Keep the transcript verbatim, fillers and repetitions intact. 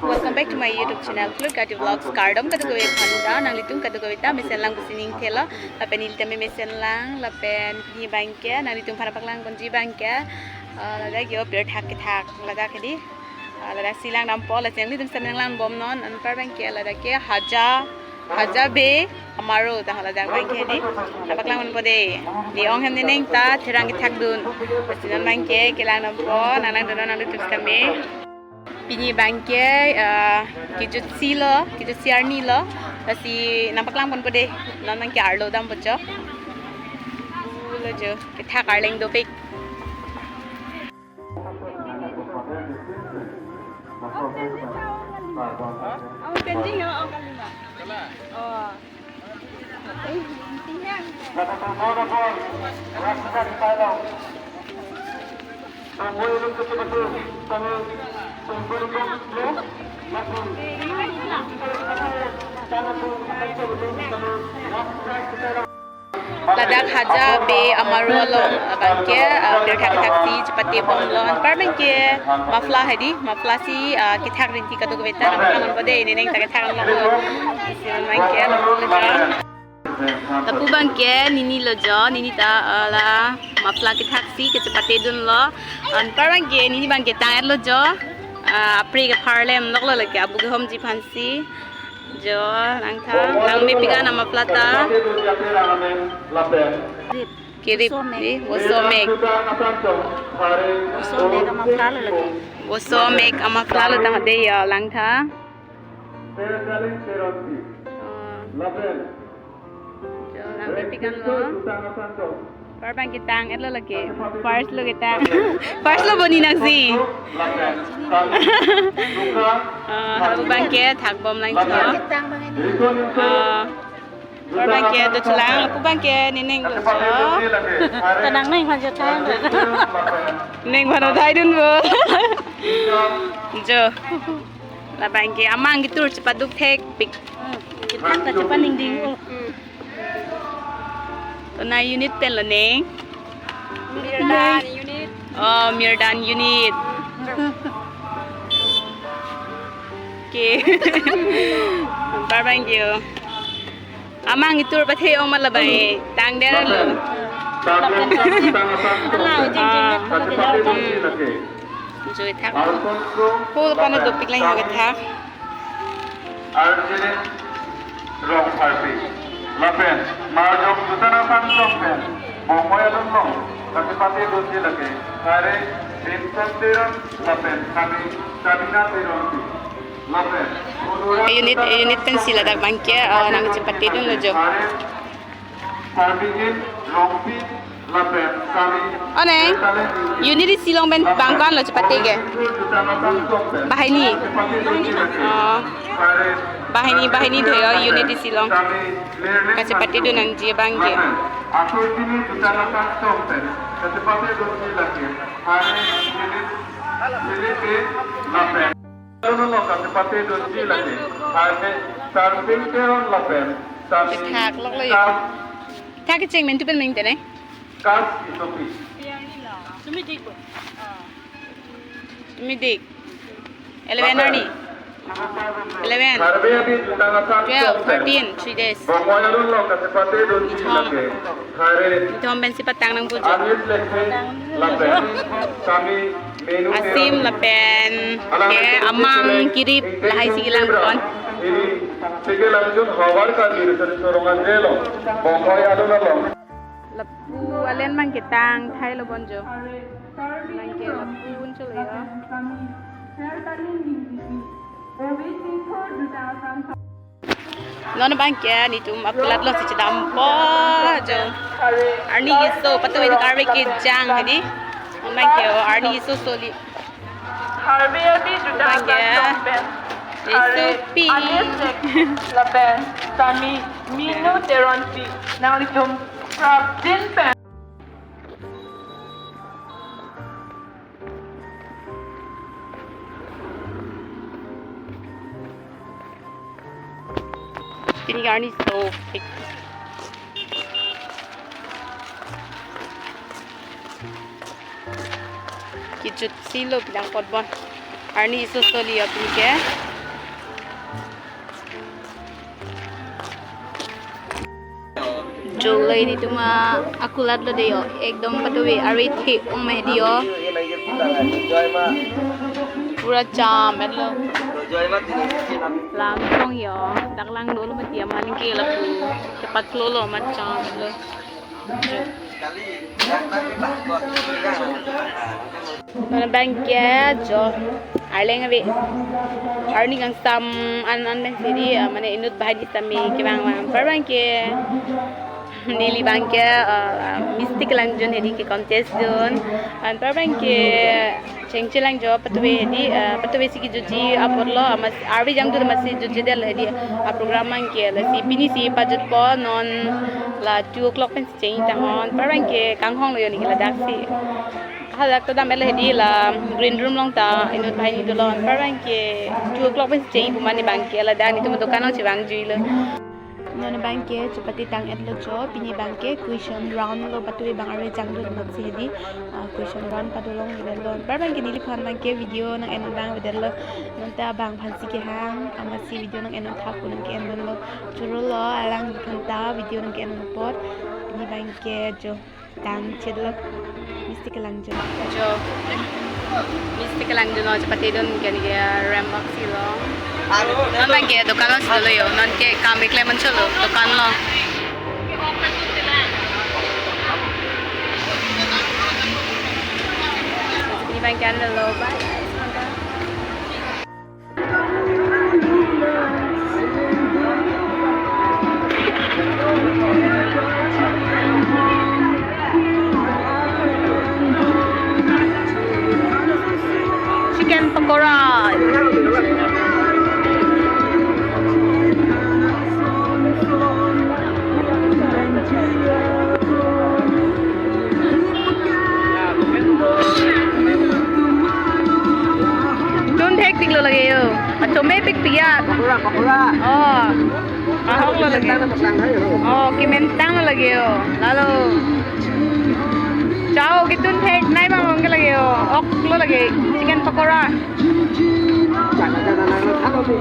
Welcome back to my YouTube channel, Flute Kati Vlogs. Kardom kadokave aphan ta, nanglitum kadokave ta mesen lang pusi ning thelo, lapen neli tame mesen lang, lapen pini abangke nanglitum aphan paklang ponji abangke, ah, ladak yo pirthak kethak ladak hedi, ah, ladak si lang dampo, lasi nanglitum sitame nanglang bomnon, anpar abangke ladak ke Haja, Haja Bey Amaro ta ladak abangke hedi, nangpaklang ponpo dei, ne-ong hem ne neng ta therang kethakdun, lasi non abangke kelang dampo, nanglang dunnon nanglitum sitame. Pini abangke, ah, kejutsi lo, kejutsi arni lo. Lasi nangpaklang ponpo dei, non abangke arlo dampo jo. Lo jo, kethak arleng dopik. Ladak Haja Bey Amaro along abangke, ah, pirthak kethaksi chepate bomlo, anpar abangke muffler hedi, muffler si, ah, kethak rinti kadokave ta nangpaklang ponpo dei, ne neng ta kethak anglong lo. Lasi non abangke lo. Lapu abangke nini lo jo, nini ta, ah, la muffler kethaksi kachepate dunlo. Anpar abangke nini abangke tang-et lo jo. Ah, apre kepharlem loklo lake abu kehomji aphansi. Jo, nangtha, nangmepik an a-muffler ta. Kerip, di, voso mek. Voso mek a-muffler lo lake. Voso mek a-muffler lo tang dei yo, langtha. Oh. Jo, nangmepik anlo. Anpar abangke tang-et lo lake. First lo ketang. First lo boni nangsi. Ah, lapu abangke thak bom lang jo. Ah, anpar abangke do chelang, lapu abangke ne neng lo jo. Kanang neng maju thang. Neng mano thai dunpo. Jo. Labangke amang ketur chepaduk thekpik. Hmm, kethak ta chepaningding. Hmm. Konat unit pen lo neng? Mirdan unit. Oh, Mirdan unit. Okay. Anpar abangke yo. Amang ketur pathe ong ma labang, tangdet lo. Ala, jeng jeng. Ah. Hmm. Joi thak. Hul pano dopik lang ho kethak. Arjinin Rongpharpi. Lapen Marjong Jutang Asong Chong pen Bongoi along along kachepate dunji lake. Hare Vincent Teron lapen kami Sabina Teronpi. Lapen unit, unit pensi ladak abangke, ah, nangchepate dunlo jo. Hare Sarbihil Rongpi lapen kami. O neng, unit isi along pen bang ko-an lo chepate ke? Banghini. Oh. Banghini, banghini do yo, unit isi along. Kachepate dun nangji abangke. Atur kini Jutang Asong Chong pen kachepate dunji lake. Hare Philip, Philip Bey lapen. Along along kachepate dunji lake. Hare Sarping Teron lapen Sami. Kethak loklo yo. Kethak kecheng men tu pen meng te neng? Kas Isopi. Sumidik. Eleven arni. Eleven. Karbi Api Jutang Asong Chong pen. Twelve, thirteen, three days. Bongoi along along kachepate dunji lake. Hare. Ithom pensi patang nangpo jo. Anis Lekhi lapen kami Menu Asim Teron. Lapen ke amang kirip lahai si kelang pon. Ini sige lanjut hawar kami research sorong anjelo. Bongoi along along. Lapu alen abangke tang thai lo bon jo. Abangke lapu un cholo yo. Non abangke netum akulat lo si chedampo jo. Arni keso patu in karve kejang hedi. Abangke o arni keso soli. Karbi Api Jutang Asong Chong pen. Hare Anis Lekhi lapen Sami Minu Teronpi. Nanglitum prapjin pen. Pini arni so. Kejutsi lo bilang pot bon. Arni iso soli apin ke. Jolai di tuma akulat lo de yo. Ekdom patuve ari thi ong me di yo. Pura jam et lo. Langthong yo. Dak lang dolo mati aman ke lapu. Cepat lo lo mat jam et lo. Mane bang ke jo arleng ave. Arni kangsam an an bang siri, ah, mane inut bahai di sami kevang vang. Par bang ke neli bang ke, ah, Misti Kelangjun hedi ke contest dun. An par bang ke chengche lang jo patuve hedi, ah, patuve si kejutji apor lo, amat arve jangdun amatsi jutje del hedi, ah, program bang ke lasi pini si pajutpo non la two o'clock pen cheng tang on, par bang ke kanghong lo yo neli ladak si. Hadak to dam el hedi la green room along ta inut bahai ni dolo, par bang ke two o'clock pen cheng pu mane bang ke ladak netum dokan along chevang jui lo. Non bang ke chepate tang et lo jo, pini bang ke question round lo, patuve bang arve jangdun amatsi hedi, ah, question round padolong ni lo. Par bang ke neliphan bang ke video nang en bang vedetlo. Non ta bang phan si kehang, amatsi video nang en thap pu nang ke en lo. Choro lo, alangliphan ta video nang ke en apot. Pini bang ke jo tang chet lo. Misti Kelangjun. Jo. Misti Kelangjun lo chepate dun ke ni ke rem bak si lo. Non bang ke dokan lo si lo yo. Non ke kam iklem an cholo dokan lo. Pini bang ke an lo, bye. Chicken pakora. Dun thek tik lo lake yo. Achome pik pik ya. Pakora, pakora. Oh. Ahok lo lake. Tang, tang, hai, ho. Oh, kementang lo lake yo. Lalo. Chow kedun thek nai bang ong ke lake yo. Ok lo lake. Chicken pakora. Chana, chana, nang, nang, thalo tu.